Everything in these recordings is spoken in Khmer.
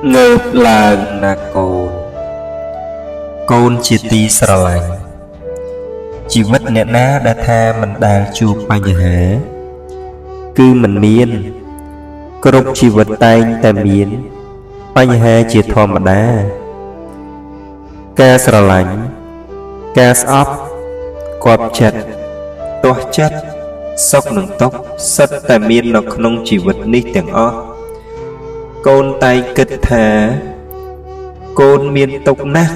ងើបឡើងណាកូន កូនជាទីស្រឡាញ់ជីវិតអ្នកណាដែលថាមិនដែលជួបបញ្ហា គឺមិនមាន គ្រប់ជីវិតតែងតែមាន បញ្ហាជាធម្មតា ការស្រឡាញ់ ការស្អប់គាប់ចិត្តទាស់ចិត្តសុខនិងទុក្ខសុទ្ធតែមាននៅក្នុងជីវិតនេះទាំងអស់កូនតែងគិតថា កូនមានទុក្ខណាស់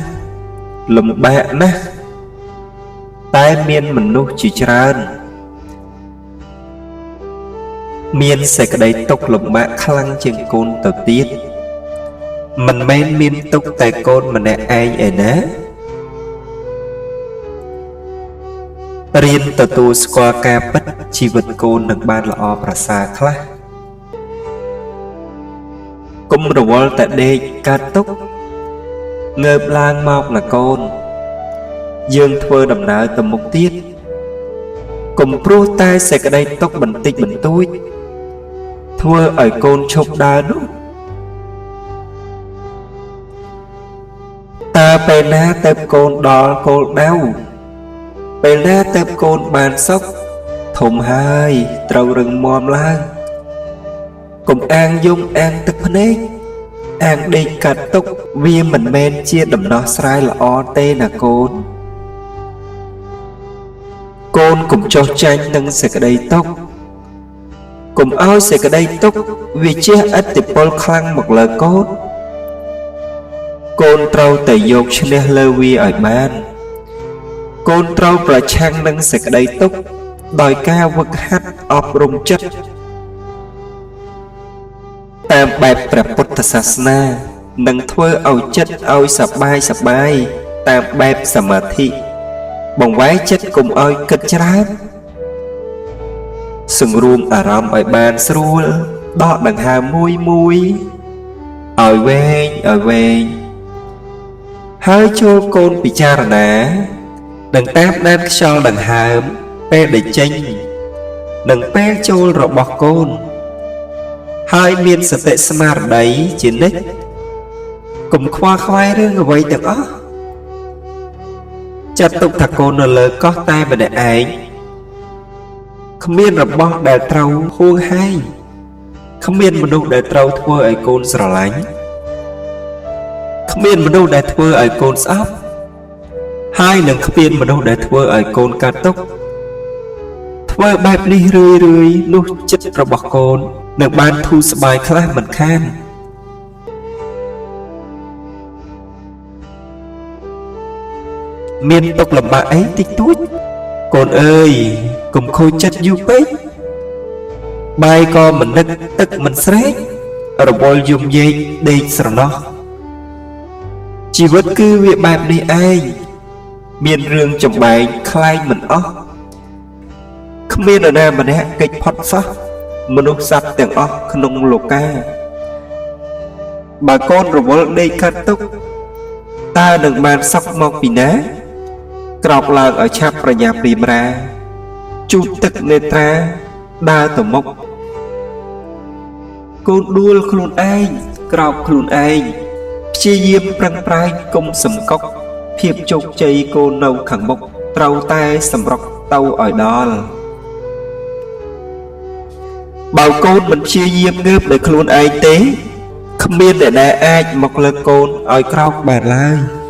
លំបាកណាស់តែមានមនុស្សជាច្រើន មានសេចក្តីទុក្ខលំបាកខ្លាំងជាងកូនទៅទៀតមិនមែនមានទុក្ខតែកូនម្នាក់ឯងឯណារៀនទទួលស្គាល់ការពិតជីវិតកូននឹងបានល្អប្រសើរខ្លះកុំរវល់តែដេកកើតទុក្ខងើបឡើងមកណាកូន យើងធ្វើដំណើរទៅមុខទៀតកុំព្រោះតែសេចក្តីទុក្ខបន្តិចបន្តួចធ្វើឲ្យកូនឈប់ដើរនោះតើពេលណាទៅកូនដល់គោលដៅពេលណាទៅកូនបានសុខធំហើយត្រូវរឹងមាំឡើងកុំអាងយំអាងទឹកភ្នែកអាងដេកកាត់ទុកវាមិនមែនជាដំណោះស្រាយល្អទេណាកូន កូនកុំចុះចាញ់នឹងសេចក្តីទុក្ខកុំឲ្យសេចក្តីទុក្ខវាជះឥទ្ធិពលខ្លាំងមកលើកូន កូនត្រូវតែយកឈ្នះលើវាឲ្យបាន កូនត្រូវប្រឆាំងនឹងសេចក្តីទុក្ខដោយការវឹកហាត់អប់រំចិត្តតាមបែបព្រះពុទ្ធសាសនានិងធ្វើឲ្យចិត្តឲ្យសប្បាយសប្បាយតាមបែបសមាធិបង្វែរចិត្តកុំឲ្យគិតច្រើនសង្រួមអារម្មណ៍ឲ្យបានស្រួលដកដង្ហើមមួយមួយឲ្យវែងឲ្យវែងហើយចូលកូនពិចារណានិងតាមដានខ្យល់ដង្ហើមពេលដែលចេញនិងពេលចូលរបស់កូនហើយមានសតិស្មារតីជានិច្ចកុំខ្វល់ខ្វាយរឿងអ្វីទាំងអស់ចាត់ទុកថាកូននៅលើកោះតែម្នាក់ឯងគ្មានរបស់ដែលត្រូវហួងហែងគ្មានមនុស្សដែលត្រូវធ្វើឲ្យកូនស្រឡាញ់គ្មានមនុស្សដែលធ្វើឲ្យកូនស្អប់ហើយនឹងគ្មានមនុស្សដែលធ្វើឲ្យកូនកើតទុក្ខធ្វើបែបនេះរឿយរឿយនោះចិត្តរបស់កូននឹងបានធូរស្បើយខ្លះមិនខានមានទុក្ខលំបាកអីតិចតួចកូនអើយកុំខូចចិត្តយូរពេកបាយក៏មិននឹកទឹកមិនស្រែករវល់យំយែកដេកស្រណោះជីវិតគឺវាបែបនេះឯងមានរឿងចំបែងខ្លែងមិនអស់គ្មាននរណាម្នាក់គេចផុតសោះមនុស្សសត្វទាំងអស់ក្នុងលោកាបើកូនរវល់ដេកកាត់ទុកតើនឹងបានសុខមកពីណាក្រោកឡើងឲ្យឆាប់ប្រញាប់ព្រាមរាជូតទឹកនេត្រាដើរទៅមុខកូនដួលខ្លួនឯងក្រោកខ្លួនឯងព្យាយាមប្រឹងប្រែងកុំសំកុកភាពជោគជ័យកូននៅខាងមុខត្រូវតែសម្រុកទៅឲ្យដល់បើកូនមិនព្យាយាមងើបដោយខ្លួនឯងទេគ្មានអ្នកណាអាចមកលើកកូនឲ្យក្រោកបានឡើយ